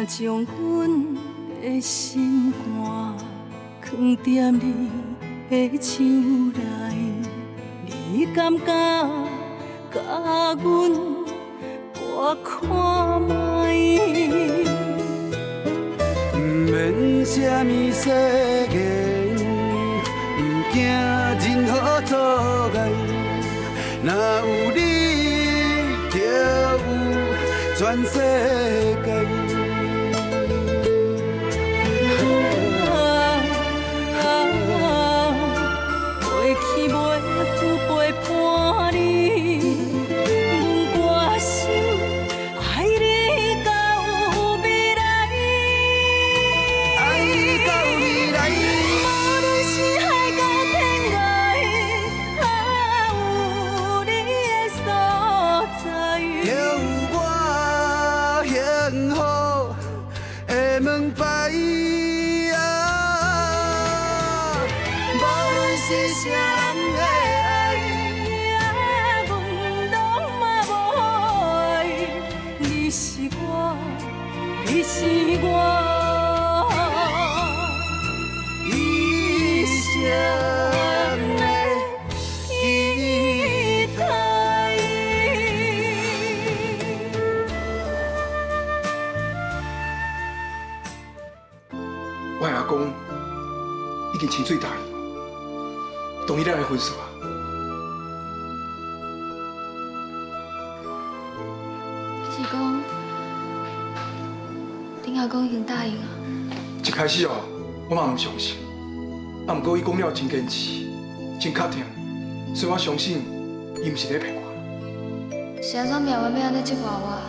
將阮的心肝囥踮你的手內，你敢敢共阮搏看覓？毋免啥物誓言，毋驚任何阻礙，若有你，就有全世界。過去袂赴陪伴你，阮歌心愛你到未來。愛你到未來。無論是海角天涯，有你的所在，就有我幸福的門牌。無論是啥人的愛，阮攏嘛無愛。你是我，你是我一生的期待。我的阿公已經親嘴答應，同意咱的婚事啊。你是講，恁阿公已經答應啊？一開始哦，我嘛毋相信，啊，毋過伊講了真堅持，真確定，所以我相信伊毋是咧騙我。是按怎命運欲按呢折磨我？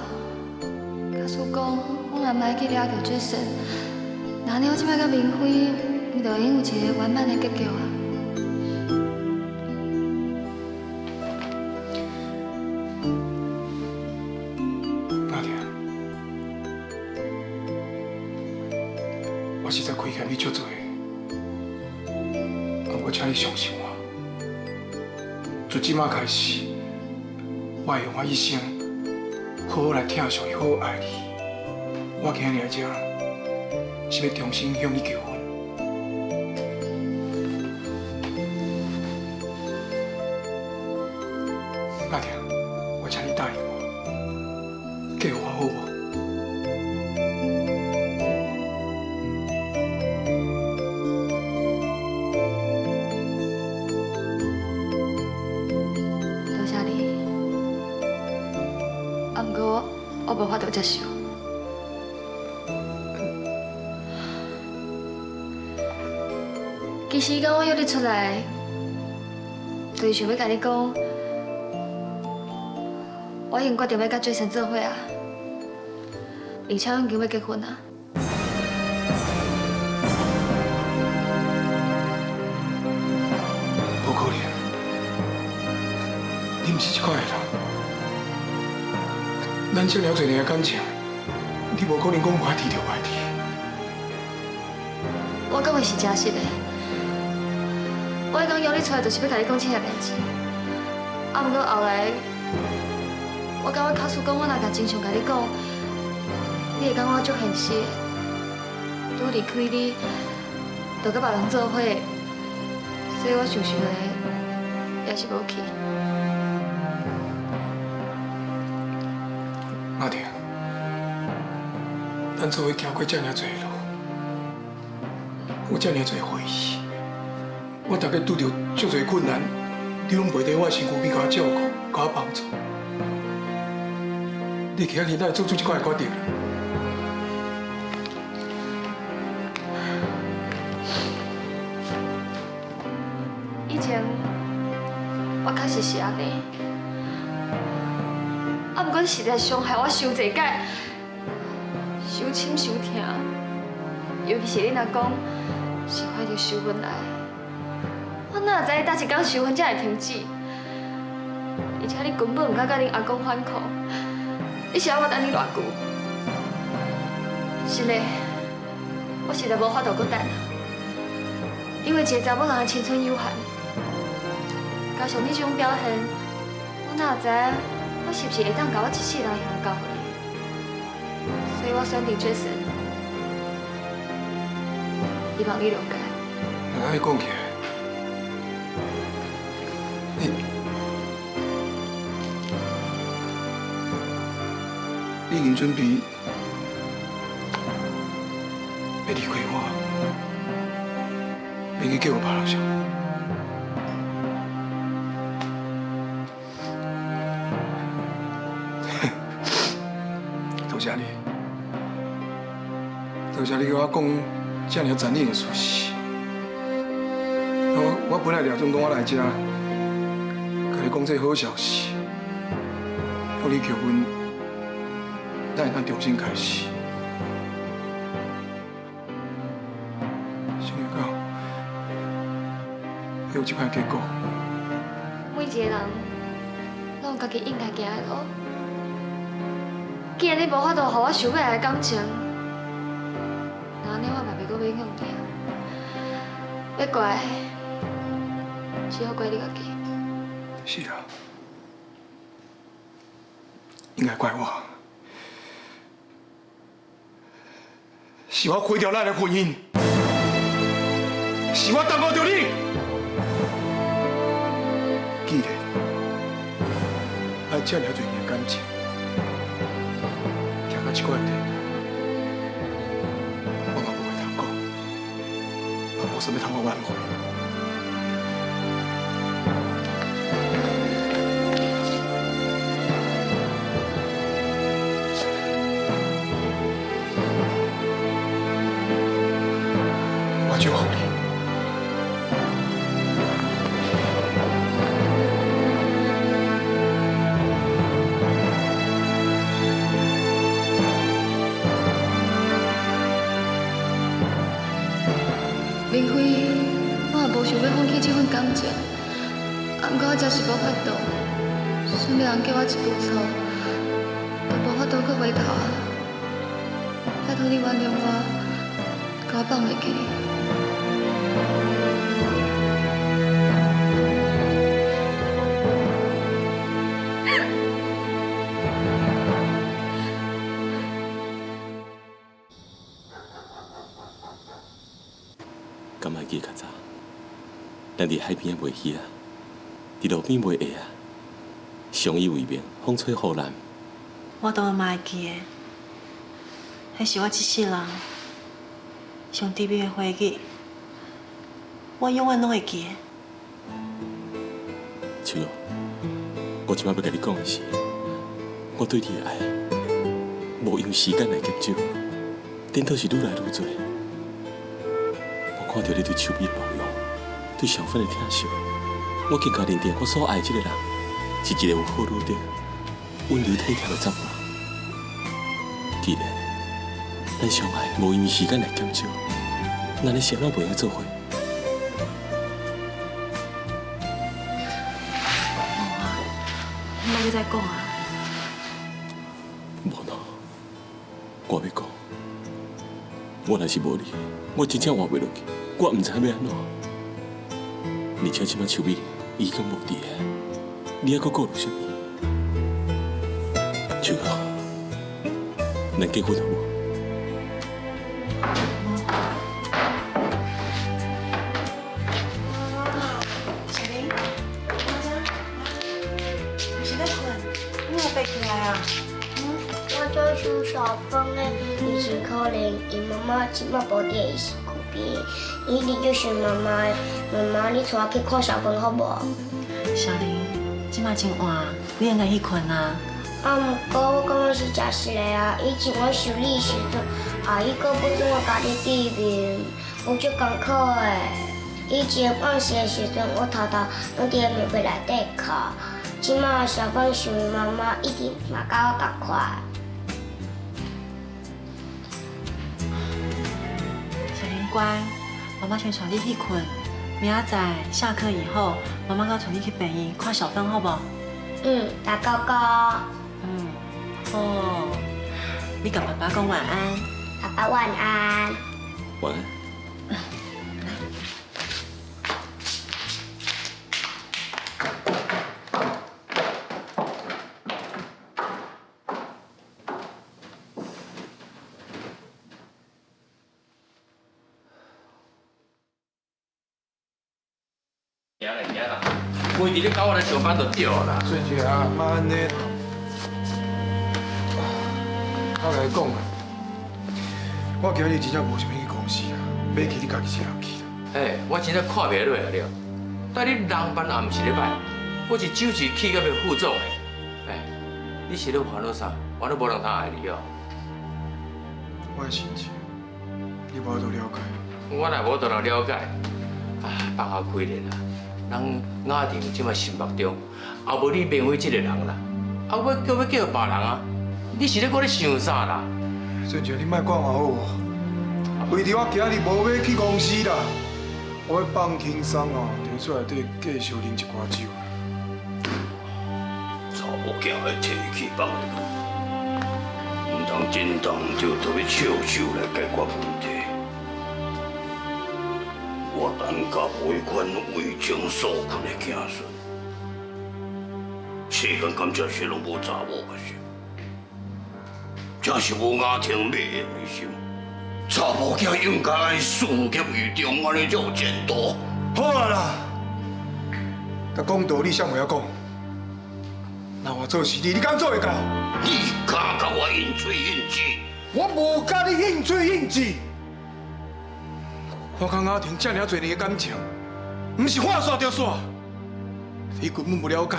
假使講我若毋愛去掠著 Jason，那按呢我這擺佮明輝，毋就會用有一個圓滿的結局啊？阿婷，我實在虧欠你足濟，啊，毋過請你相信我，自這擺開始，我會用我一生好好來疼惜你，好好愛你。我今日來這，是欲重新向你求婚。阿婷，我請你答應我，嫁予我好無？多謝你，啊，毋過我無法度接受。其實講我約你出來，就是想欲共你講，我已經決定欲佮 Jason 做伙啊，而且已經欲結婚啊。無可能，你毋是這款的人。咱這爾濟年的感情，你無可能講無愛提就無愛提。我講的是真實的。我彼工約你出來，就是欲共你講這項代誌。啊，毋過後來，我感覺假使講我若共真相共你講，你會感覺我足現實的。拄離開你，就佮別人做伙，所以我想想咧，也是無去。阿婷，咱做伙行過這爾濟路，有這爾濟回憶。我逐日拄著足濟困難，你攏袂佇我身軀邊共我照顧、共我幫助。你今日哪會做出這款的決定？以前我確實是按呢，啊，毋過實在傷害我傷濟擺，傷深傷疼。尤其是恁阿公是懷著仇恨來的。我哪知影佗一工仇恨才會停止，而且你根本毋敢佮恁阿公反抗，你是愛我等你偌久？是嘞，我實在無法度閣等，因為一個查某人的青春有限，加上你這種表現，我哪知我是毋是會當共我一世人的幸福交予你？所以我選擇 Jason。希望你諒解。那按呢講起來，你已經準備欲離開我，欲去結婚別人上。多謝你，多謝你共我講這爾殘忍的事實。我本來料準講我來這，共你講這好消息，予你求婚，咱會當重新開始。想袂到會有這款結果。每一个人攏有家己應該行的路。既然你無法度予我想欲愛的感情，那按呢我嘛袂閣勉強你啊。欲怪，只好怪你家己。是啊，應該怪我，是我毀掉咱的婚姻，是我耽誤著你。既然咱這爾濟年的感情，行到這款地步，我嘛無話通講，嘛無啥物通好挽回。我祝福你。明輝，我也無想欲放棄這份感情，啊，毋過我真是無法度，身邊人叫我一步錯，都無法度閣回頭啊！拜託你原諒我，共我放袂記。敢會記較早，咱佇海邊仔賣魚仔，佇路邊賣鞋仔，相依為命，風吹雨淋。我當然嘛會記得，彼是我這世人上甜蜜的回憶，我永遠攏會記得。秋，我這擺欲共你講的是，我對你的愛，無因時間來減少，顛倒是愈來愈濟。我看著你對秋美的包容，對小芬的疼惜，我更加認定我所愛的這個人是一個有好女德、溫柔體貼的查某。既然咱相愛無因時間來減少，咱的生活袂用做伙。無啊，你莫閣再講啊！無喏，我欲講，我若是無你，我真正活袂落去，我毋知欲按怎。而且這擺秋美已經無佇個，你猶閣顧慮啥物？秋哥，咱結婚好無？小玲，阿姐，你是咧睏？你有爬起來啊？我做想小芬的，伊真可憐，伊媽媽這擺無佇伊身軀邊，伊一直就想媽媽的。媽媽，你帶我去看小芬好無？小玲，這擺真晚，你應該去睏啊。啊，毋過我感覺是誠實的啊。以前我修理的時陣，阿姨閣不准我家己見面，有足艱苦的。以前放學的時陣，我偷偷攏佇棉被內底哭。這擺小芬想媽媽，一定嘛佮我仝款。小玲乖，媽媽先帶你去睏，明仔載下課以後，媽媽閣帶你去病院看小芬，好無？嗯，大哥哥。嗯，好。你共爸爸講晚安。爸爸晚安。晚安。來行啦，規日咧搞我來上班就對啦。俊傑啊，莫按呢。我共你講啊，我今日真正無想欲去公司啦，欲去你家己一人去啦。嘿，我真正看袂落啊了。帶你人辦也毋是咧歹，我是酒是氣到欲副總的。哎，你是咧煩惱啥？煩惱無人通愛你哦。我的心情，你無法度了解。我若無法度了解，啊，放下開咧啦。人雅婷這擺心目中，也無你明輝這個人啦。啊，我叫欲叫別人啊？你是咧閣咧想啥啦？俊傑，你莫管我好無？為著我今日無欲去公司啦，我欲放輕鬆哦，佇厝內底繼續啉一寡酒。查某囝的提氣放下，毋通震動就特別笑手來解決問題。我等甲無彼款為情所困的子孫，世間敢真是攏無查某的心，真是無雅婷袂用的心。查某囝應該愛事業為重，按呢才有前途。好啊啦，但講道理，啥袂曉講？若我做是你，你敢做會到？你敢共我應喙應舌？我無共你應喙應舌。我佮雅婷這爾濟年的感情，毋是話煞就煞。你根本無了解，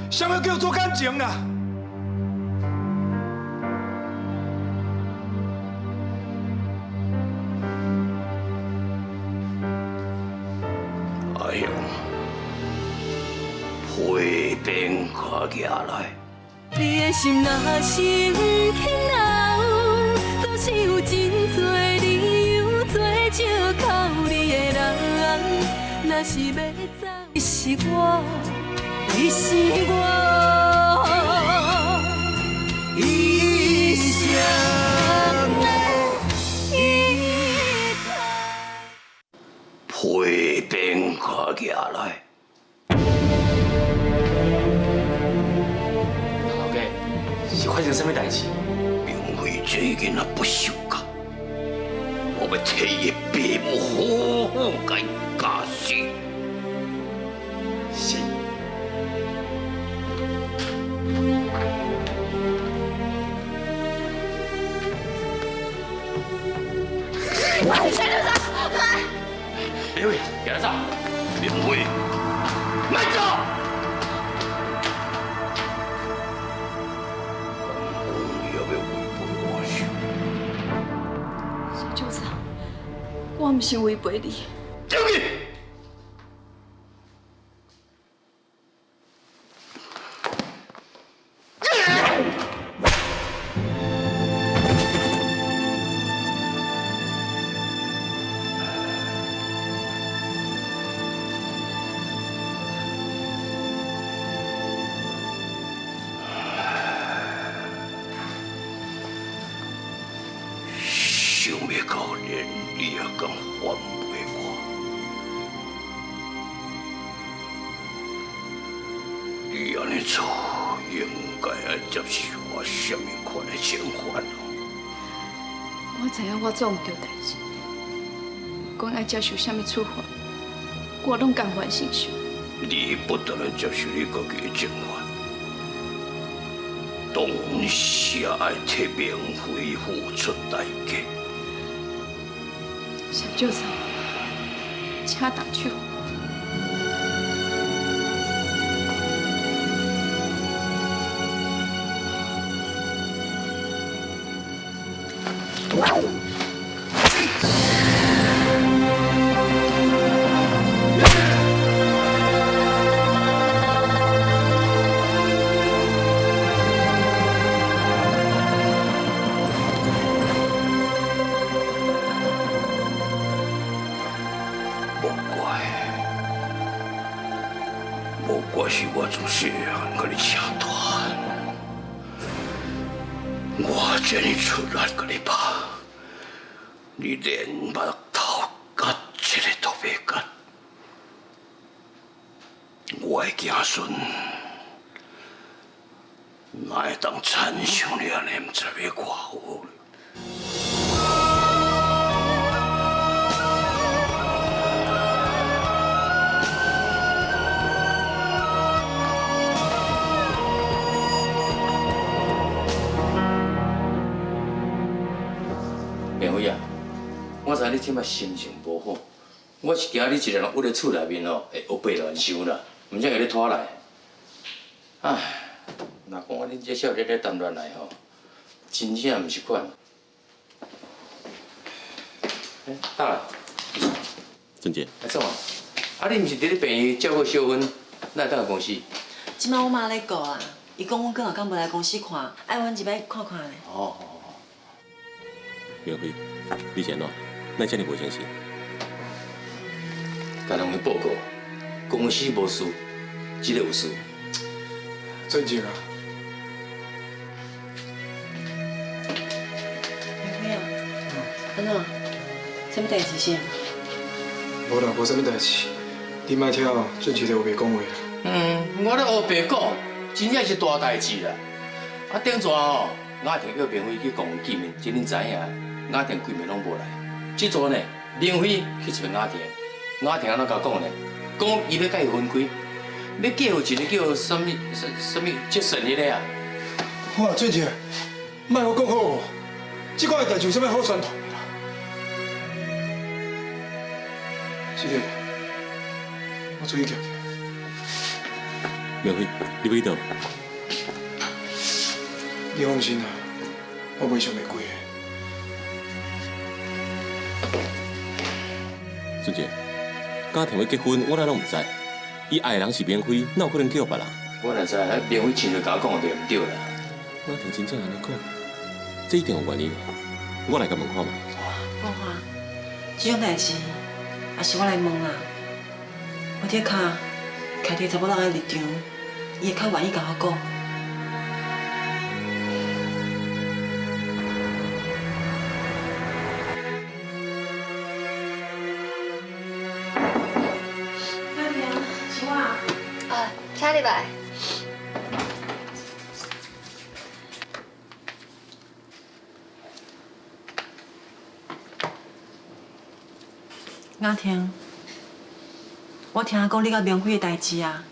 啥物叫做感情啦？阿雄，皮鞭敲起來。你的心若是毋肯留，總是有真濟理由做借口你的人。若是欲走，你是我，你是我一生的依靠。皮鞭敲起來。老家，是發生啥物代誌？明輝這囡仔不守教，我欲替伊爸母好好共伊教死。是。明輝，行來走。明輝，莫走！你猶欲違背我是？小舅子，我毋是違背你。走去！想欲到連你也敢反背我，你按呢做，應該愛接受我啥物款的懲罰？我知影我做毋對代誌，不管愛接受啥物處罰，我攏甘願承受。你不但愛接受你家己的懲罰，同時也愛替明輝付出代價。小舅子，請動手。無怪，無怪是我自細漢共你捫大漢，我這呢出力共你拍，你連目頭結一個都袂結。我的子孫哪會當親像你按呢，毋知欲偌好咧？知你這擺心情無好，我是驚你一个人鬱咧厝內面哦，會烏白亂想啦，毋才共你拖來。唉，若講我恁這少年咧談戀愛吼，真正毋是款。欸，等下。俊傑。阿總啊，啊你毋是佇咧病院照顧小芬，哪會轉來公司？這擺我媽咧顧啊，伊講阮哥若敢無來公司看，愛阮入來看看咧。哦。明輝，你是按怎？哪會這爾無精神？共人去報告，公司無事，這个有事。俊傑啊。明輝啊，按怎？啥物代誌先？無啦，無啥物代誌。你莫聽哦，俊傑咧烏白講話啦。嗯，我咧烏白講，真正是大代誌啦。啊，頂逝吼，雅婷叫明輝去共見面，這恁知影？雅婷規暝攏無來。這逝呢，明輝去找雅婷，雅婷按怎共講呢？講伊欲共伊分開，欲嫁予一个叫啥物啥啥物杰森彼个啊。哇，俊傑，莫閣講好無？這款的代誌有啥物好宣傳的啦？是的，我出去行行。明輝，你欲去佗？你放心啦，我袂想袂開的。俊傑，家庭欲結婚，我哪攏毋知。伊愛的人是明輝，哪有可能叫別人？我哪知，明輝親嘴共我講的就毋對啦。雅婷真正按呢講，這一定有原因。我來共問看覓。寶華，這種代誌也是我來問啦。我的確，徛佇查某人的立場，伊會較願意共我講。雅婷，是我。啊，請入來。雅婷，我聽講你佮明輝的代誌啊，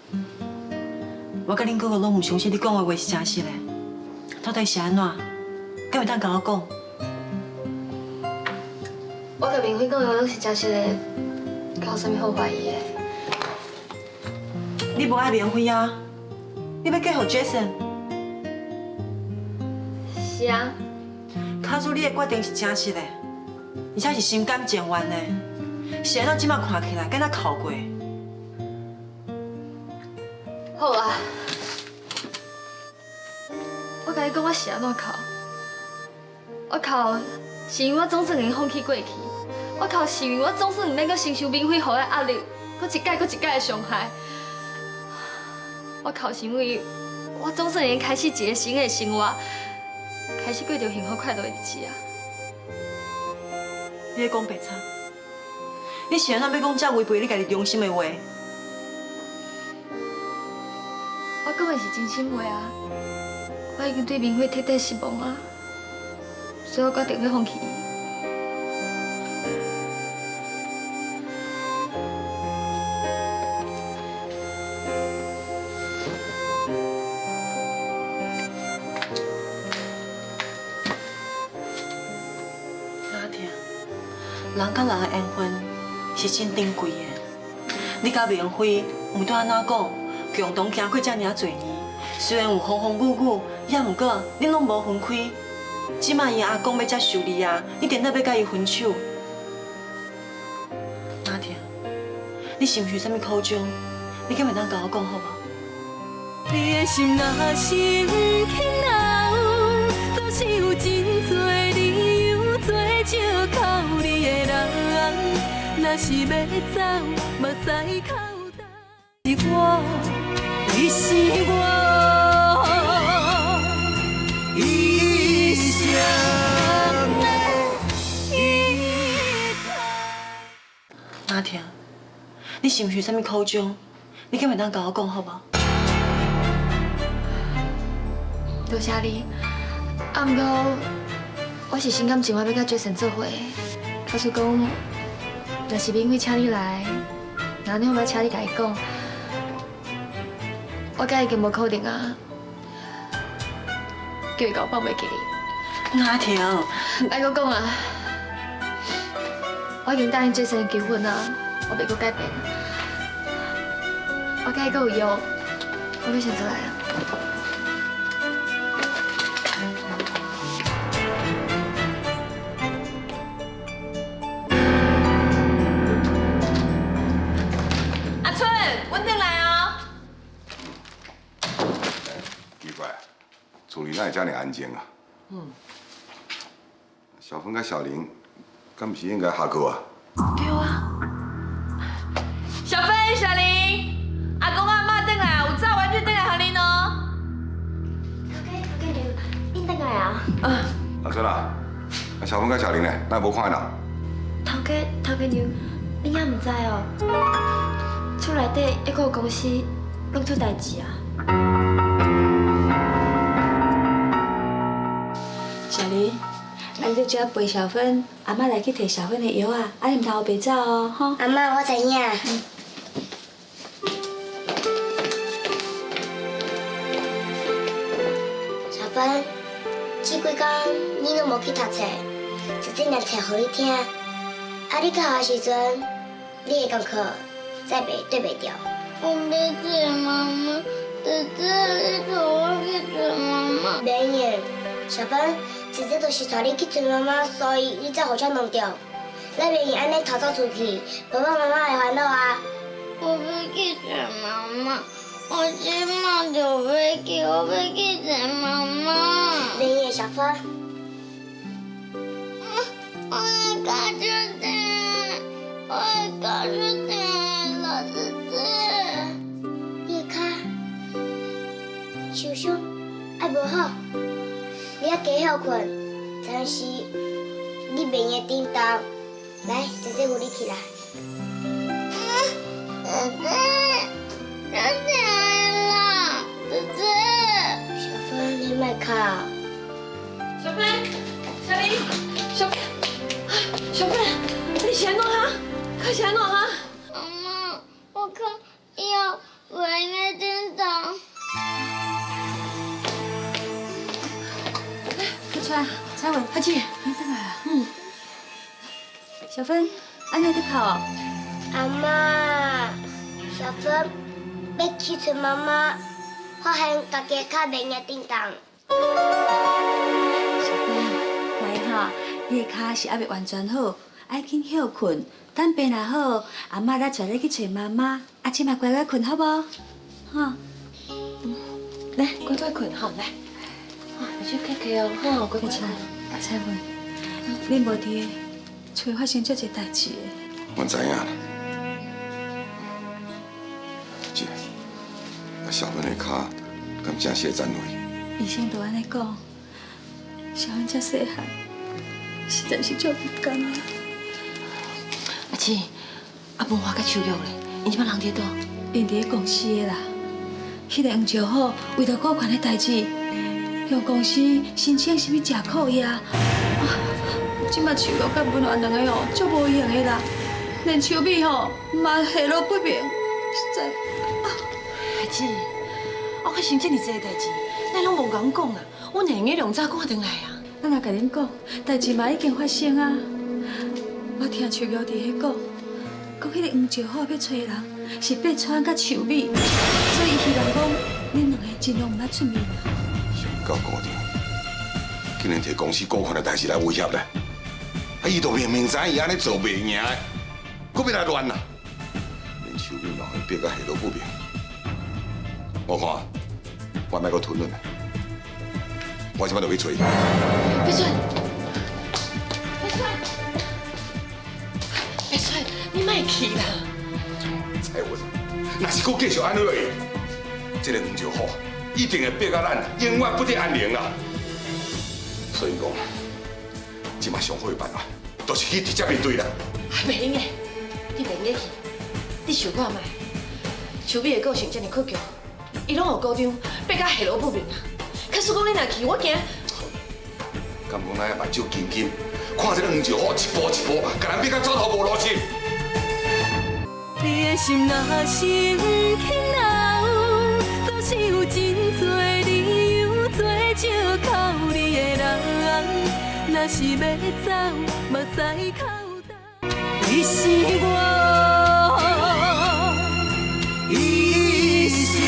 我佮恁哥哥攏毋相信你講的話是真實的，到底是按怎？敢會當共我講？我佮明輝講的話攏是真實的，敢有啥物好懷疑的？你無愛明輝啊？你欲嫁予 Jason？是啊。假使你的決定是真實的，而且是心甘情願的，是按怎這擺看起來敢若哭過？好啊，我共你講，我是按怎哭？我哭是因為我總算會放棄過去，我哭是因為我總算毋免閣承受明輝予我的壓力，閣一擺閣一擺的傷害。我哭是因為我總算會開始一個新的生活，開始過著幸福快樂的日子啊！你咧講白賊？你是按怎欲講這違背你家己良心的話？我講的是真心話啊！我已經對明輝徹底失望啊，所以我決定欲放棄伊。雅婷，人佮人的緣分是真珍貴的。你佮明輝毋管按怎講，共同行過這爾濟年，雖然有風風雨雨，也毋過恁攏無分開。這擺伊阿公欲接受你啊，你顛倒欲佮伊分手。雅婷，你是毋是有啥物苦衷？你敢會當共我講好無？你的心若是毋肯留，總是有真濟理由做借口。你的人若是欲走，嘛使哭焦。是我，你是我一生的依靠。雅婷，你是毋是有啥物苦衷？你敢會當共我講好無？多謝你，啊，毋過我是心甘情願欲佮 Jason 做伙的。假使講，若是明輝請你來，那你我欲請你共伊講，我佮伊已經無可能啊，叫伊共我放袂記你。雅婷，莫閣講啊，我已經答應這世結婚啊，我袂閣改變。我佮伊閣有約，我欲先出來啊。阿春，阮轉來哦。奇怪，厝裡哪會遮爾安靜啊？嗯。小芬佮小玲，敢毋是應該下課啊？對啊。小芬、小玲，阿公阿嬤轉來，有炸玩具轉來予恁哦。頭家、頭家娘，恁轉來啊？啊。阿春啊，小芬佮小玲呢？哪無看𪜶？頭家、頭家娘，恁猶毋知哦？厝內底猶閣有公司攏出代誌啊！小玲，啊，你佇遮陪小芬，阿嬤來去提小芬的藥啊，啊，你毋通烏白走哦，吼。阿嬤，我知影。小芬，這幾工你攏無去讀冊，姐姐念冊予你聽。啊，你較學的時陣，你的功課再袂對袂著。我欲揣媽媽，姐姐，你帶我去揣媽媽。袂用，小芬，姐姐就是帶你去揣媽媽，所以你才予車撞著。咱袂用按呢逃走出去，爸爸媽媽會煩惱啊。我欲去揣媽媽，我這馬就欲去，我欲去揣媽媽。袂用，小芬。我的跤手疼，我的跤手疼，老姐姐。你的跤受傷，還無好，你猶加歇睏，暫時你袂用振動。來，姐姐扶你起來。姐姐，足疼啦，姐姐。小芬，你莫哭。小芬，小玲，小芬，小芬，你是按怎哈？腳是按怎哈？阿嬤，我腳以後袂用振動。来，快出來，彩雲，阿姐，你轉來啊。嗯。小芬，按呢佇哭哦？阿嬤，小芬欲去揣媽媽，發現家己的跤袂用振動。小芬，乖哈，你的跤是猶未完全好，愛緊歇睏，等病若好，阿嬤才帶你去揣媽媽。啊，這擺乖乖睏好無？哈。來，乖乖睏吼，來。啊，你去客氣哦，哈，乖乖睏。彩雲，你無佇，厝發生遮濟代誌。我知影啦，姐，啊小芬的跤，敢真是會残廢？醫生都按呢講，小芬遮細漢，實在是足不甘的。阿姊，啊文華佮秋玉咧，𪜶這擺人佇佗？𪜶佇咧公司的啦。彼个黃石虎為著股權的代誌，向公司申請啥物食苦藥。啊，這擺秋玉佮文華兩個哦，足無閒的啦，連秋美吼嘛下落不明，實在。阿姊，我發生這爾濟代誌，哪攏無共阮講啊？阮會用得量早趕轉來啊？咱若共恁講，代誌嘛已經發生啊。我聽秋玉佇彼講，講彼個黃石虎欲揣人是八川佮秋美，所以伊希望講恁兩个盡量毋愛出面。到高中，竟然提公司股權的代誌來威脅咧！啊，伊就明明知伊按呢做袂贏的，閣欲來亂啊！連秋美嘛予伊逼甲下落不明。我看，我莫閣吞忍啦，我這擺就去揣伊。別出，別出，別出，你莫去啦！彩雲，若是閣繼續按呢落去，這个黃石虎一定會逼甲咱永遠不得安寧啦。所以講，這擺上好的辦法，就是去直接面對啦。袂用的，你袂用得去，你想看覓？秋美的個性這爾倔強，伊攏予股長逼甲下落不明啊！假使講你若去，我驚。敢講咱愛目睭金金，看這个黃石虎一步一步，共咱逼甲走投無路是？你的心若是毋肯留，總是有真濟理由做借口。你的人若是欲走，嘛使口。你是我一生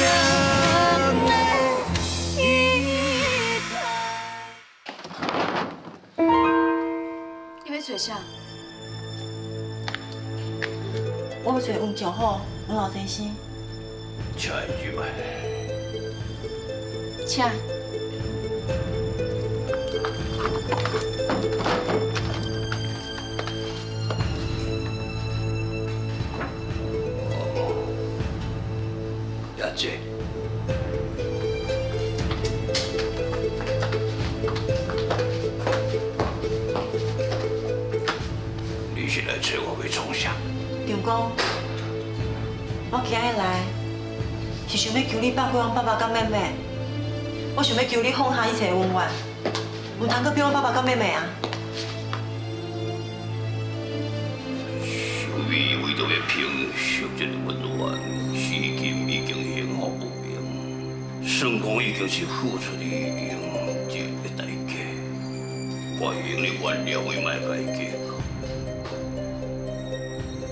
的依靠。你欲揣啥？我欲揣黄石虎，黄老先生。请伊入来。请。亚姐。你是来揣我欲创啥？长公，我今日来是想欲求你放过阮爸爸佮妹妹，我想欲求你放下一切恩怨，毋通阁逼阮爸爸佮妹妹啊！小美为著欲平息这个恩怨，至今已经幸福不明，算讲已经是付出伊应得的代价。我会用得原谅伊，莫共伊计较。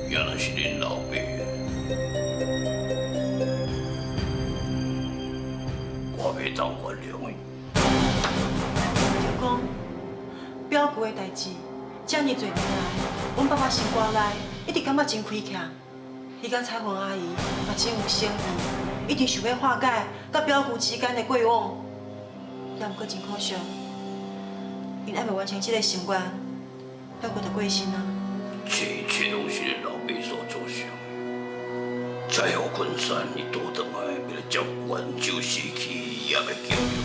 也若是恁老爸，我袂当原谅伊。长公，表舅的代志，遮尔济年来，阮爸爸心肝内一直感觉真亏欠。伊佮彩云阿姨嘛真有诚意，一直想欲化解佮表舅之间的过往，也毋过真可惜，𪜶还袂完成这个心愿，表舅就过身啊。这一切拢是恁老爸所造成的。才予昆山伊倒转来，欲来接管旧时期，也欲经营，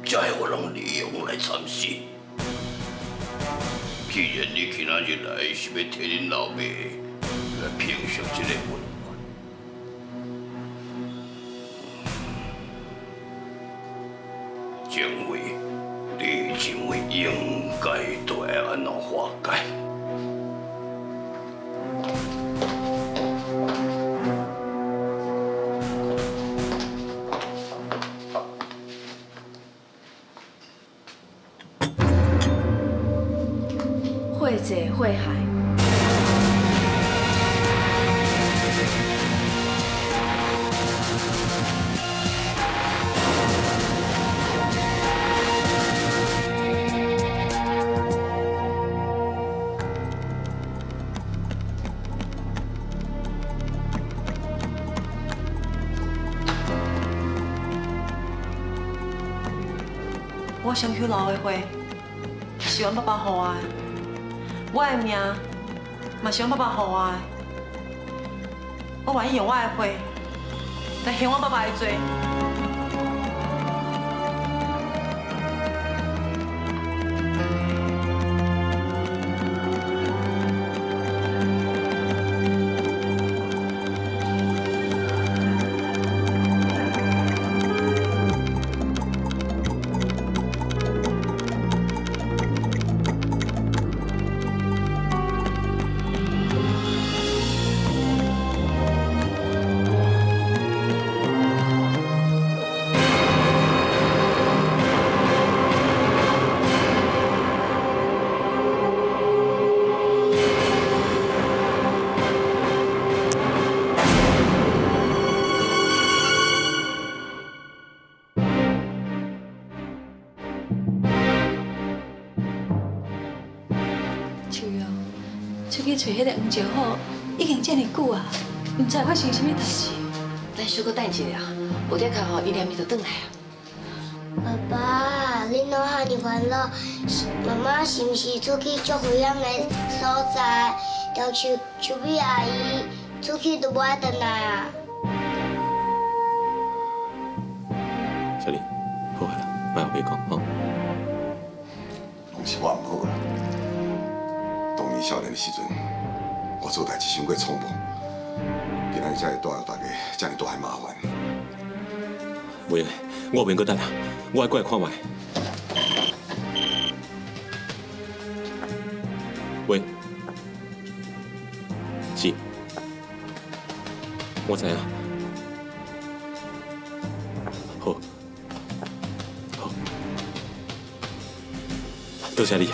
才予人利用来蚕食。既然你今仔日来是欲替恁老爸来平息这个恩怨，政委，你认为应该都爱按怎化解？血债血海。我身躯流的血是阮爸爸予我的，我的命嘛是阮爸爸予我的。我愿意用我的血来还阮爸爸的罪。秋玉，出去揣彼个黄石虎已经遮尔久啊，毋知发生啥物代志。咱小可等一下，有的较吼，伊连伊就转来啊。爸爸，你哪遐尔烦恼？妈妈是毋是出去足危险的所在？就像秋美阿姨出去就无爱转来啊？小林，好啊啦，莫后白讲吼。拢是我毋好啦。当年少年的时阵，我做代志伤过冲动，今仔日才会带予大家遮尔大的麻烦。袂，我袂阁等啊，我爱过来看觅。喂，是，我知影。好，好，多谢你。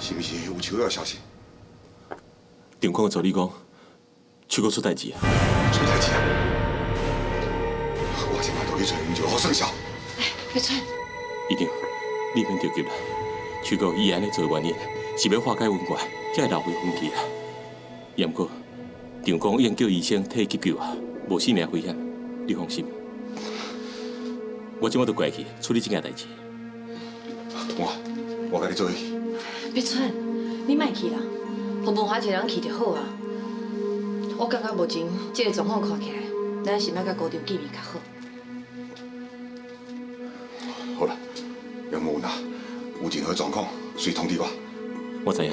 是毋是有手的消息？张广的助理讲，手阁出代志啊！出代志啊！我这摆就去揣黄石虎算数。别喘。医长，你免着急啦。手阁伊按呢做的原因，是欲化解恩怨，才会闹回分歧啊。也毋过，张公已经叫医生替伊急救啊，无性命危险，你放心。我这摆就过去处理这件代志。我共你做伙去。别喘，你莫去啦，予文华一个人去就好啊。我感觉目前这个状况看起来，咱是莫佮高张见面较好。好啦，杨文啊，有任何状况随通知我。我知影。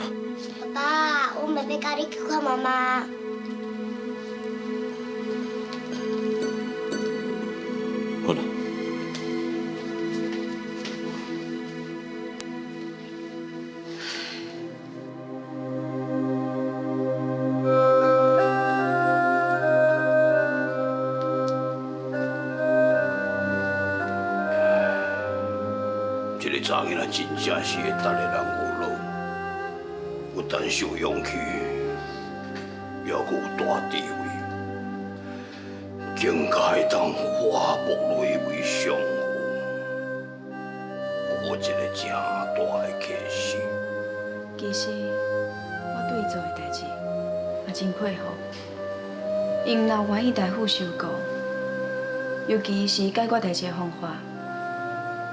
爸爸，我妹妹佮你去看妈妈。好啦。这个查囡仔真正是会值得人懊恼，不但是有勇气，也阁有大智慧，更加会当化木雷为上好，予一个真大的启示。其实我对伊做的代志嘛真佩服，𪜶若愿意代付收购，尤其是解决代志的方法，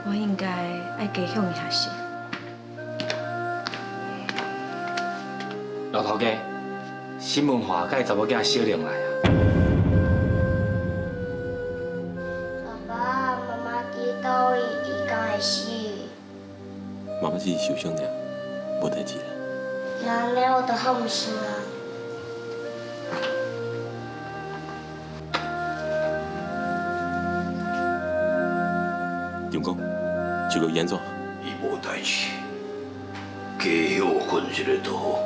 我应该爱加向伊学习。老头家，新文华佮伊查某囝小玲来啊。爸爸妈妈伫佗位？伊敢会死？妈妈只是受伤尔，无代志啦。那按呢我就放心啊。张公，这个严怎？伊无代志，加歇困一下就好。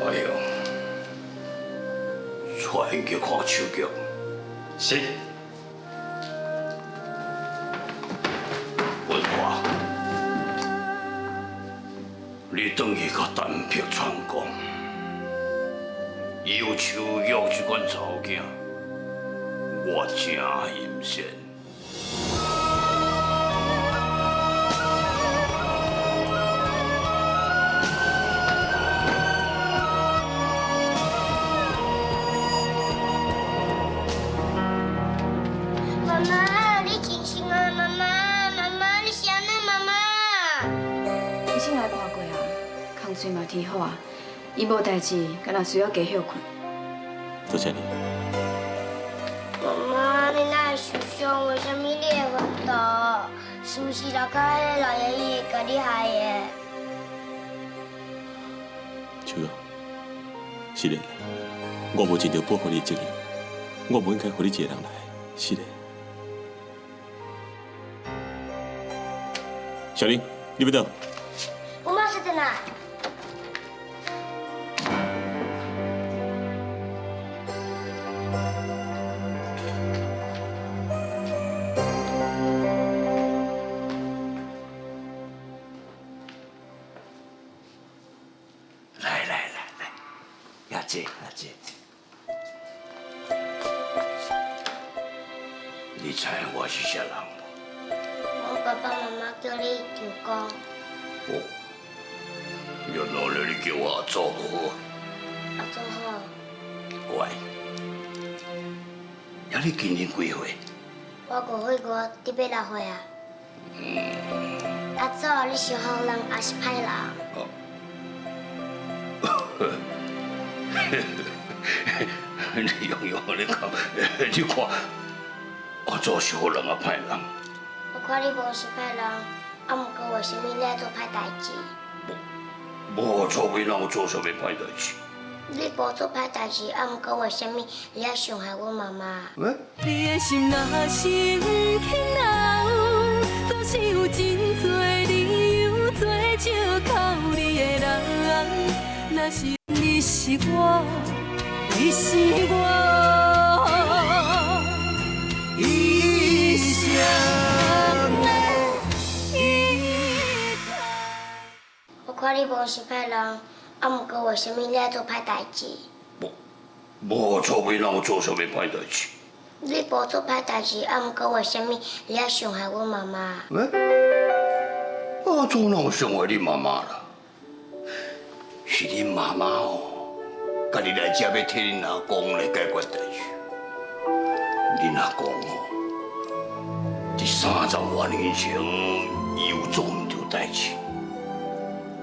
阿雄，带𪜶去看手脚。是。文华，你转去共陈碧川讲，伊有手脚这款查某囝，我真欣羡。妈妈，你清醒啊！妈妈，妈妈，你是按怎？妈妈。医生来看过啊，空喙嘛提好啊，伊无代志，敢若需要加歇困。多谢你。妈妈，你哪会受伤？为啥物你会昏倒？是毋是楼跤彼个老爷爷共你害的？秋啊，是的，我无尽到保护你的责任，我无应该予你一个人来，是的。小玲，你欲佗？我马上转来。来来来来，阿姐阿姐，你知我是啥人无？我爸爸妈妈叫你舅公。哦，原来你叫我阿祖就好。阿祖好。乖，呀，你今年几岁？我5岁外，你欲6岁啊？阿祖，你是好人还是歹人？哦。你用用你讲，你看，阿祖是好人啊，歹人？我看你无是歹人，啊，毋过为啥物你爱做歹代志？无做歹，哪有做啥物歹代志？你无做歹代志，啊，毋过为啥物你爱伤害阮妈妈？你的心若是毋肯留，总是有真济理由做借口你的人。若是你是我，你是我一生的依靠。看你無是歹人，啊，毋過為啥物你愛做歹代誌？無錯，哪有做啥物歹代誌？你無做歹代誌，啊，毋過為啥物你愛傷害阮媽媽？欸？阿祖哪有傷害你媽媽啦？是恁媽媽哦，家己來遮欲替恁阿公來解決代誌。恁阿公哦，佇30外年前，伊有做毋對代誌。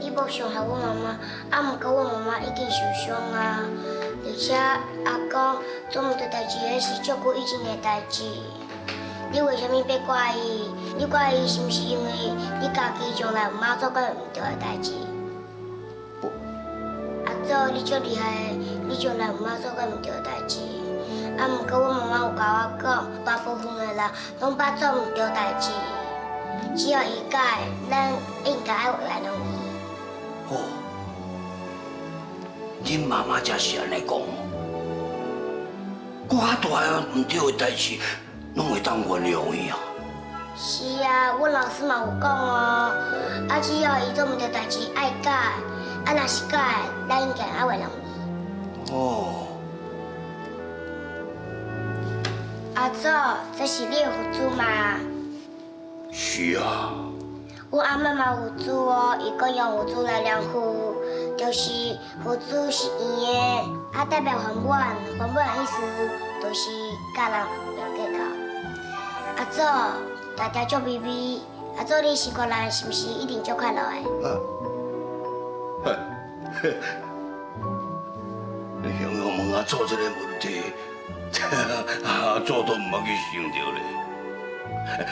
伊無傷害阮媽媽，啊，毋過阮媽媽已經受傷啊。而且阿公做毋對代誌，彼是足久以前的代誌。你為啥物欲怪伊？你怪伊是毋是因為你家己從來毋捌做過毋對的代誌？阿祖，你足厲害的，你從來毋捌做過毋對的代誌。啊，毋過阮媽媽有共我講，大部分的人攏捌做毋對代誌，只要伊改，咱應該愛原諒伊。哦，恁媽媽才是按呢講，偌大个毋對的代誌，攏會當原諒伊啊？是啊，阮老師嘛有講哦，啊，只要伊做毋對代誌，愛改，啊，若是改，咱應該愛原諒伊。哦。阿祖，這是你的佛珠嗎？是啊。阮阿嬤嘛有佛珠哦，伊講用佛珠來念佛，就是佛珠是圓的，啊代表圓滿，圓滿的意思就是佮人袂計較。阿祖，大家足美美，阿祖你是個人是毋是一定足快樂的？啊，你雄雄問阿祖這个問題，阿祖都毋捌去想著咧。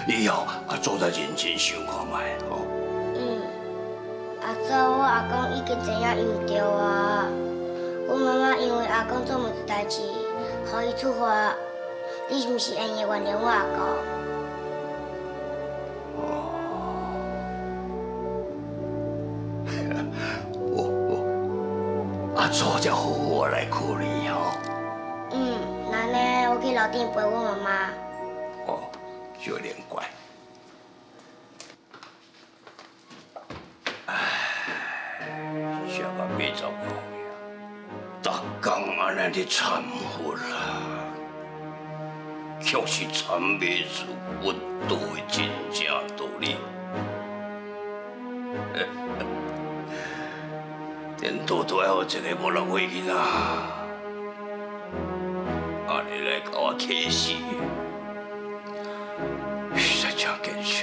以後阿祖再認真想看覓吼。嗯，阿祖，我阿公已經知影伊毋對啊。阮媽媽因為阿公做毋對代誌，予伊處罰，你是毋是會用原諒我阿公？哦，我阿祖才好好來考慮吼。嗯，那呢，我去樓頂陪阮媽媽。哦，少年乖。唉，寫到80外歲啊，逐工按呢咧懺佛啦，卻是參袂出佛道的真正道理。顛倒都愛予一个56歲囡仔，按呢來共我啟示，實在真見笑。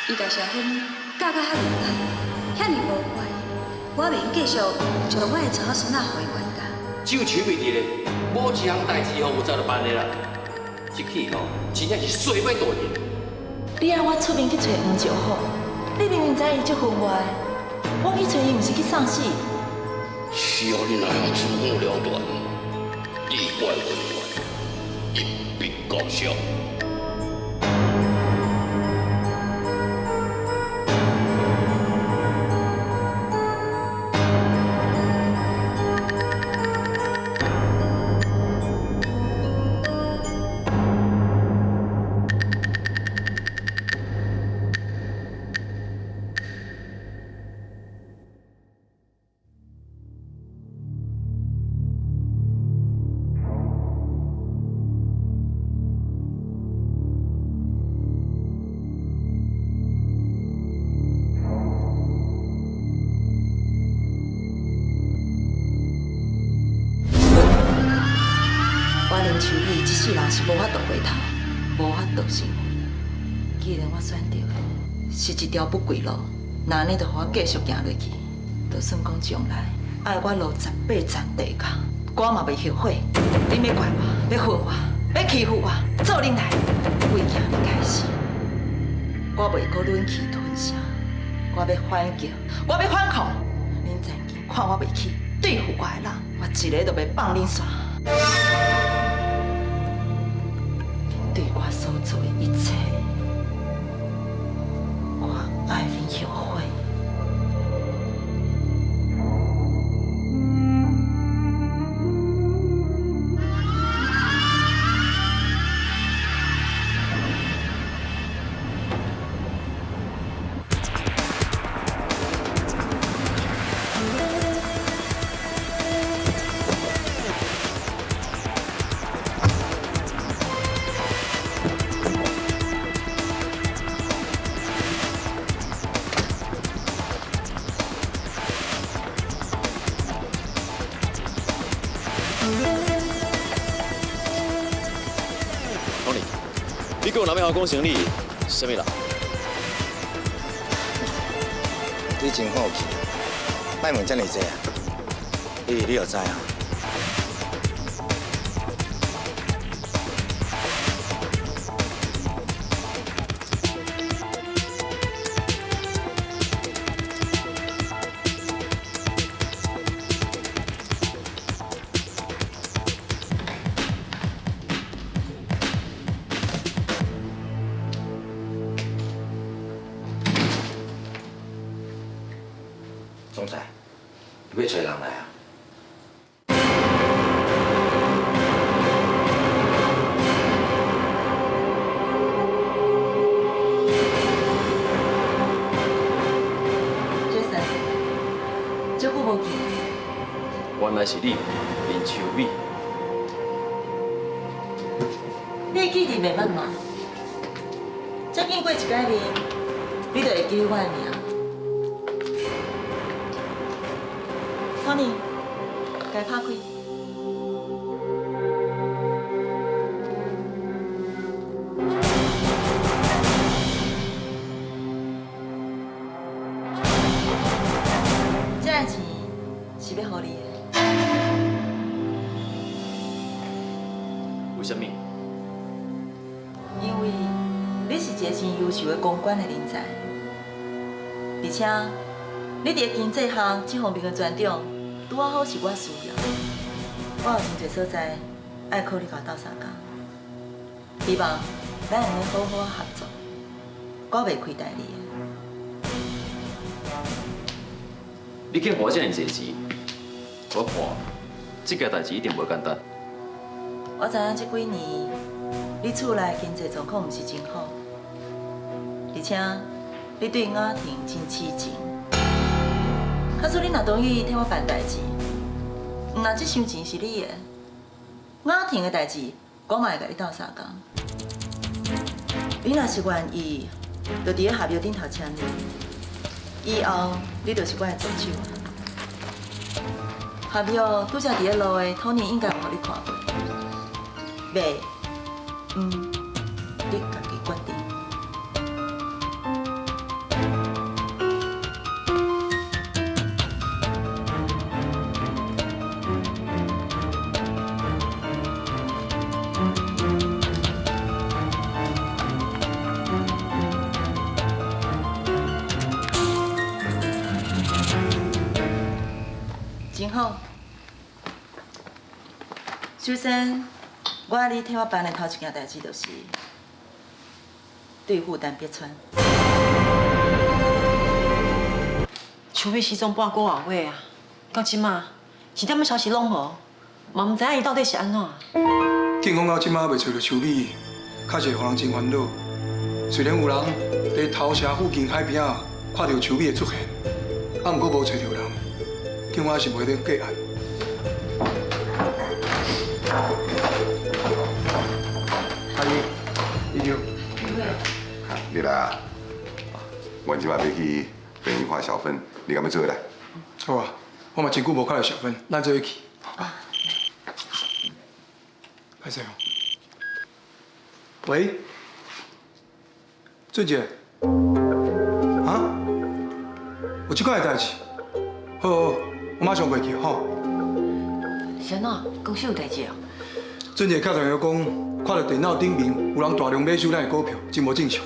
伊共小芬教甲遐爾歹，遐爾無乖，我袂用繼續將我的查某孫仔予伊管教。只有手袂佇咧，無一項代誌吼有才就辦的啦。這去吼，真正是衰歹大人。你愛我出面去揣黃石虎，你明明知伊足分外的，我去揣伊毋是去送死？只要你那樣自我了斷，地怪混亂，一筆勾銷。我林秋美這世人是無法度回頭，無法度成佛。既然我選擇的是這條不歸路，那按呢就予我繼續行落去。就算講將來愛我落18層地獄，我嘛袂後悔。恁欲怪我，欲恨我，欲欺負我，做恁來。為今日開始，我袂閣忍氣吞聲，我欲反擊，我欲反抗。恁曾經看我袂起，對付我的人，我一个都袂放恁煞。對我所做的一切，爱恁后悔。你阁有人欲予我讲生理，啥物人？你真好奇，莫问遮尔济啊！你就知啊。总裁，你欲揣人来啊？ Jason，足久无见。原来是你，林秋美。你的记忆袂歹嘛？才见过一摆面，你就会记我的名。Tony，共伊拍开。这个钱是欲予你的。为啥物？因为你是一个真优秀的公关的人才，而且你伫经济学这方面的专长，拄仔好是我需要。我有真济所在爱靠你共我斗相共，希望咱会用好好合作，我袂亏待你的。你肯予我遮尔济钱，我看这件代志一定无简单。我知影这几年你厝内经济状况毋是真好，而且你对雅婷真痴情。假使你若同意替我办代志，毋但这箱钱是你的，雅婷的代志我嘛会共你斗相共。你若是愿意，就伫咧合约顶头签字，以后你就是我的助手。合约拄才伫咧路的托尼应该有予你看过。袂，你家己决定。真好。首先，我爱你替我办的头一件代志就是对付陈碧川。秋美失踪半个外月啊，到这马一点仔消息拢无，嘛毋知影伊到底是按怎。警方到这马未揣著秋美，确实会予人真烦恼。虽然有人伫头城附近海边仔看著秋美的出现，啊，毋过无揣著人，警方还是袂得结案。阿姨，李长，你来啊！阮这马欲去病院看小芬，你敢欲做伙来？好啊，我嘛真久无看著小芬，咱做伙去。歹势哦。喂，俊杰，啊？有这款的代志？好，好，我马上过去吼。是按怎？公司有代志哦？俊杰敲电话讲，看著电脑顶面有人大量买收咱的股票，真无正常。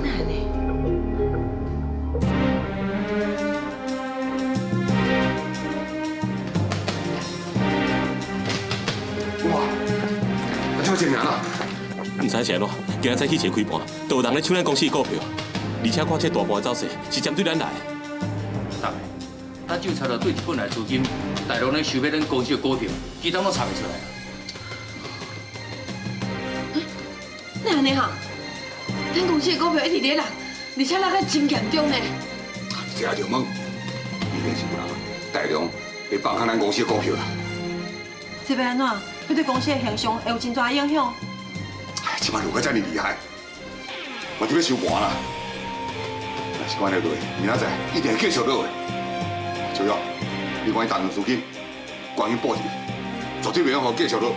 哪按呢？哇！这么正常啊？你知是按怎，今仔早起一个开盘，就有人咧抢咱公司的股票，而且看这大盘的走势是针对咱来的。大咱就查到对日本来资金大量咧收买咱公司的股票，其他拢查袂出来。哪按呢哈？咱公司的股票一直咧落，而且落得真严重呢。这下就问，一定是有人大量咧放空咱公司的股票啦。这欲按怎？会对公司的形象会有真大影响。哎，这摆落甲遮尔厉害，我就欲收盘啦。若是按呢落，明仔载一定会继续落的。秋玉，你赶紧动用资金，赶紧补入去，绝对袂用予继续落。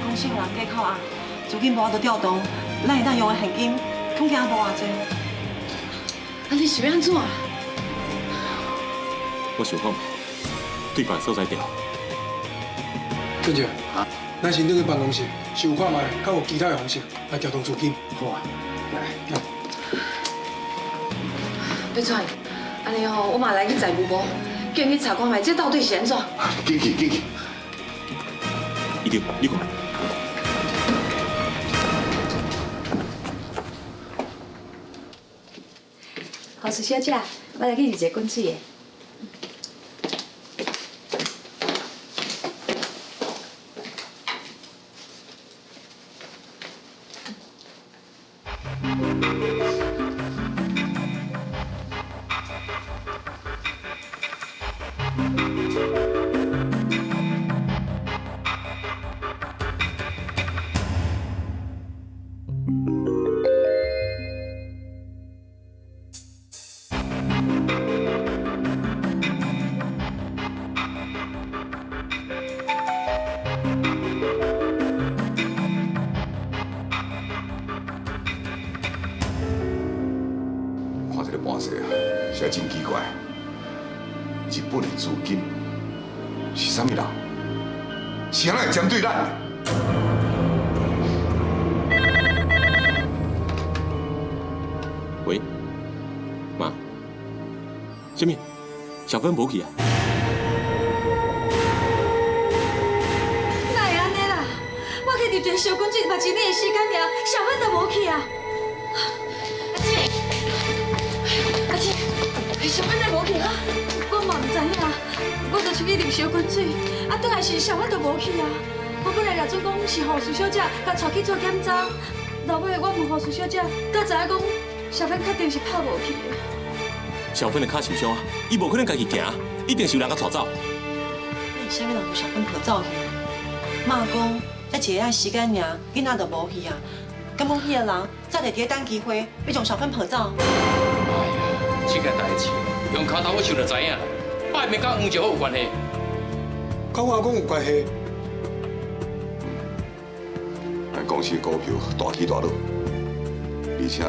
公司予人假扣押，资金无法度调动，咱会当用的现金恐惊无偌济。啊，你是欲按怎？我想讲，对别所在调。俊杰，咱先转去办公室，想看觅，敢有其他的方式来调动资金。好啊，来。别转，按呢吼，我嘛来去财务部，叫𪜶去查看觅，这到底是按怎？紧去，紧去。一定，你看。护士小姐，我来去入一个滚水的。看这个盘势啊，实在真奇怪。日本的资金是啥物人？是按怎会针对咱？喂，妈，啥物？小芬无去啊？哪会按呢啦？我去入一个烧滚水嘛，一暝的时间尔，小芬就无去啊！阿姊，阿姊，小芬哪无去啊？我嘛毋知影，我就是去入烧滚水，啊，转来时小芬就无去啊。我本来也准讲是护士小姐共带去做检查，落尾我问护士小姐，才知影讲小芬确定是拍无去的。小芬的跤受伤啊，伊无可能家己行，一定是有人共带走。那是啥物人予小芬抱走去？妈讲，才一下仔时间尔，囡仔就无去啊。敢讲彼个人早就伫咧等机会，欲将小芬抱走。哎呀，这件代志用跤头我想就知影啦，摆明佮黄石虎有关系。佮我阿公有关系。咱公司股票大起大落，而且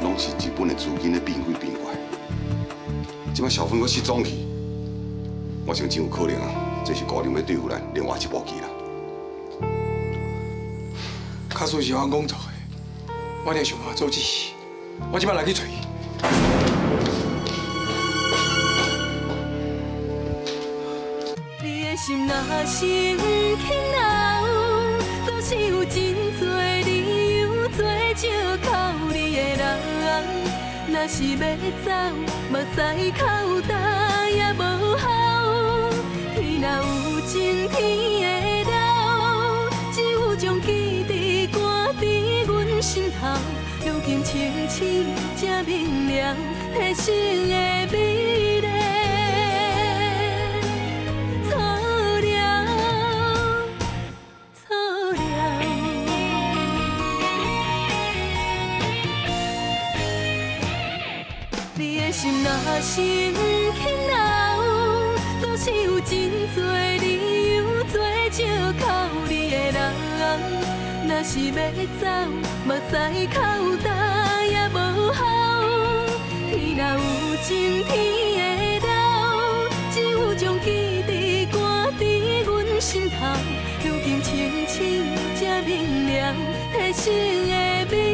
拢是日本的资金咧变鬼变怪。这摆小芬阁失踪去，我想真有可能啊，这是高粱欲对付咱另外一步棋啦。确实是我阿公做的，我一定想办法阻止伊。我这摆来去揣伊。你的心若是毋肯留，总是有真多理由做借口。你的人若是欲走，目屎哭焦也无效。天若有情天会老，只有将记忆赶伫阮心头。如今清醒才明了，彼生的美丽。错了，错了。你的心若是毋肯留，总是有真多理由做借口。你的人若是欲走，目屎哭焦也无效。天若有情天会老，只有将记忆赶伫阮心头。如今清醒才明了，彼生的美。